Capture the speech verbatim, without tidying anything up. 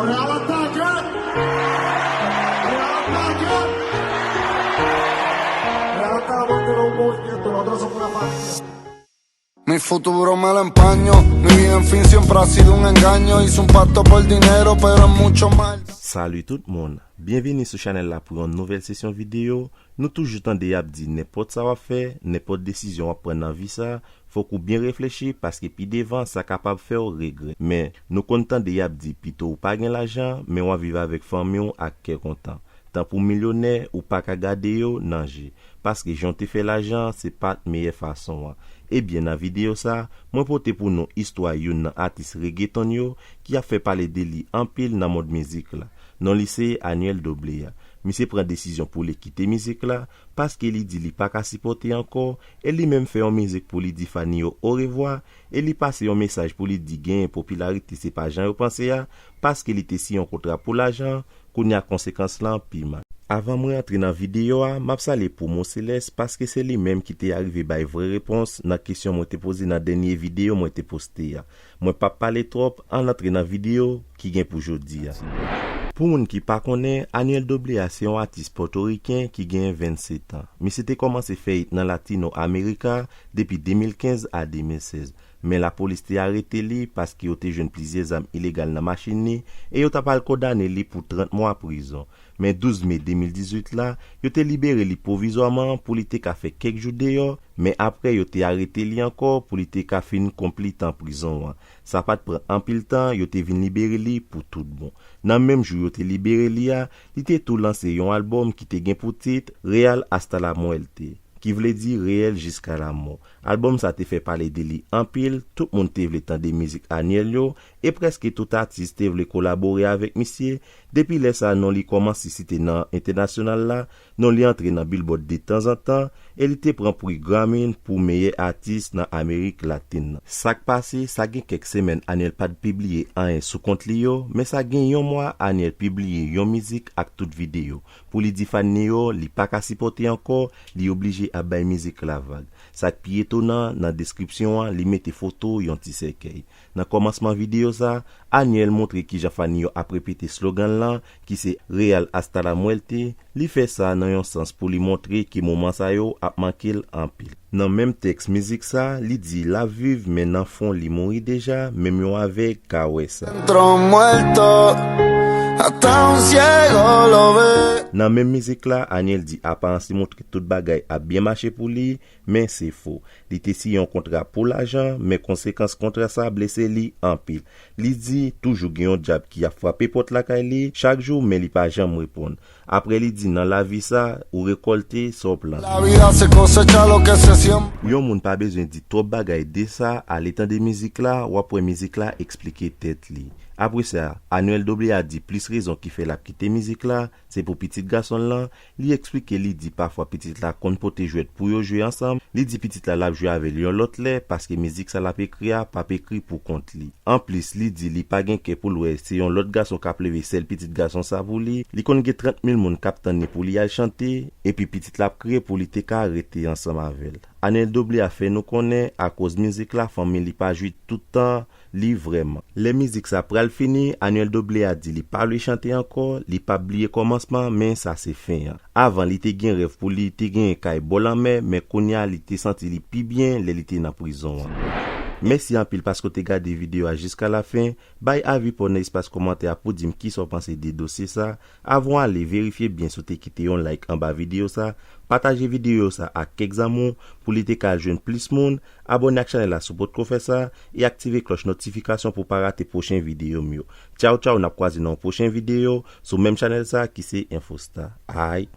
Real ataca. Real ataca. Real está mandando un movimiento. Nosotros somos una familia. Mi futuro me lo empaño. Mi vida, en fin, siempre ha sido un engaño. Hice un pacto por dinero, pero es mucho más. Salut tout moun. Byenvini sou chanèl la pou yon nouvèl sesyon videyo. Nou toujou tande y ap di nenpòt sa w ap fè, nenpòt desizyon w ap pran nan vi sa, fòk ou byen reflechi paske pi devan sa kapab fè w regrèt. Men, nou konn tande y ap di pito w pa gen lajan, men w ap viv avèk fanmi w ak kè kontan. Tan pou milyonè, ou pa ka gade yo nan je, paske jan w te fè lajan, se pa t meyè fason an. Ebyen, nan videyo sa, mwen pote pou nou istwa youn nan atis reggaeton yo ki ap fè pale de li anpil nan mond mizik la. Non li se Aniel Doblea. Misye pran desizyon pou li kite mizik la, paske li di li pa ka sipòte ankò, e li menm fè yon mizik pou li di fan yo orevwa, e li pase yon mesaj pou li di genyen popilarite se pa jan yo panse a, paske li te siyen yon kontra pou lajan, kounye a konsekans lan pi mal. Avan mwen antre nan videyo a, m ap salye Promo Selès paske se li menm ki te arive bay vrè repons nan kesyon mwen te poze nan dènye videyo mwen te poste a. Mwen p ap pale twòp, ann antre nan videyo ki gen pou jodi a. Pou moun ki pa konnen, Aniel Doblea se yon atis pòtoriken ki gen vennsetan. Misye te kòmanse fè it nan Latino America depi de mil kenz a de mil sèz. Men lapolis te arete li paske yo te jwenn plizyè zam ilegal nan machin li e yo t ap al kondane li pou trant mwa prizon. Men douz me de mil dizuit la, yo te libere li pwovizwaman pou li te ka fè kèk jou deyò, men apre yo te arete li ankò pou li te ka fin konpli tan prizon an. Sa pa t pran anpil tan, yo te vin libere li pou tout bon. Nan menm jou yo te libere li a, li te tou lanse yon albòm ki te gen pou tit Real Hasta la Muerte, ki vle di reyèl jiska lamò. Albòm sa te fè pale de li anpil, tout moun te vle tande mizik Aniel yo, e prèske tout atis te vle kolabore avèk misye. Depi lè sa, non li kòmanse site nan entènasyonal la, non li antre nan Billboard detanzantan, e li te pran pri Grammy pou meyè atis nan Amerik Latin nan. Sa k pase, sa gen kèk semèn Aniel pa t pibliye anyen sou kont li yo, men sa gen yon mwa Aniel pibliye yon mizik ak tout videyo. Pou li di fan li yo, li pa ka sipòte ankò, li oblije ap bay mizik la vag. Sa k pi etonan, nan deskripsyon an, li mete foto yon ti sèkèy. Nan kòmansman videyo sa, Aniel montre kijan fan li yo ap repete slogan l lan, ki se Real Hasta la Muerte. Li fè sa nan yon sans pou li montre ke moman sa yo ap manke l anpil. Nan menm tèks mizik sa, li di l ap viv, men nan fon li mouri deja, menm yon avèg ka wè sa. Dentro muerto, hasta un ciego lo ve. Nan menm mizik la, Aniel di aparans li montre tout bagay ap byen mache pou li, men se fo. Li te siyen yon kontra pou lajan, men konsekans kontra sa blese li anpil. Li di, toujou gen yon dyab ki ap frape pòt lakay li chak jou, men li pa janm reponn. Apre li di, nan lavi sa, ou rekòlte sa w plante. La vida se cosecha lo que se siembra. Yon moun pa bezwen di twòp bagay de sa, ale tande mizik la, w ap wè mizik la eksplike tèt li. Apre sa, Aniel Doblea di plis rezon ki fè l ap kite mizik la, se pou pitit gason l lan. Li eksplike, li di pafwa pitit la konn pote jwèt pou yo jwe ansanm. Li di pitit la l ap jwe avè l yon lòt lè, paske mizik sa l ap ekri a p ap ekri pou kont li. Anplis, li di li pa gen kè pou l wè se yon lòt gason k ap leve sèl pitit gason sa pou li. Li konn gen trant mil moun k ap tann li pou li al chante, epi pitit la ap kriye pou li te ka rete ansanm avè l. Aniel Doblea fè nou konnen, akoz mizik la, fanmi li pa jwi tout tan li vrèman. Lè mizik sa pral fini, Aniel Doblea di li pa vle chante ankò, li p ap bliye kòmansman, men sa se fen an. Avan, li te gen rèv pou li te genyen kay bò lanmè, men kounye a li te santi li pi byen lè li te nan prizon an. Mèsi anpil paske w te gade videyo a jiska lafen. Bay avi pa w nan espas kòmantè a pou w di m kisa w panse de dosye sa. Avan w ale, verifye byen si w te kite yon like anba videyo sa, pataje videyo sa ak kèk zanmi w pou li te ka al jwenn plis moun, abòne ak chanèl la si w potko fè sa, e aktive klòch notifikasyon pou w pa rate pwochen videyo m yo. Tchaw tchaw, n ap kwaze nan yon pwochen videyo sou menm chanèl sa ki se Infostar. Ay.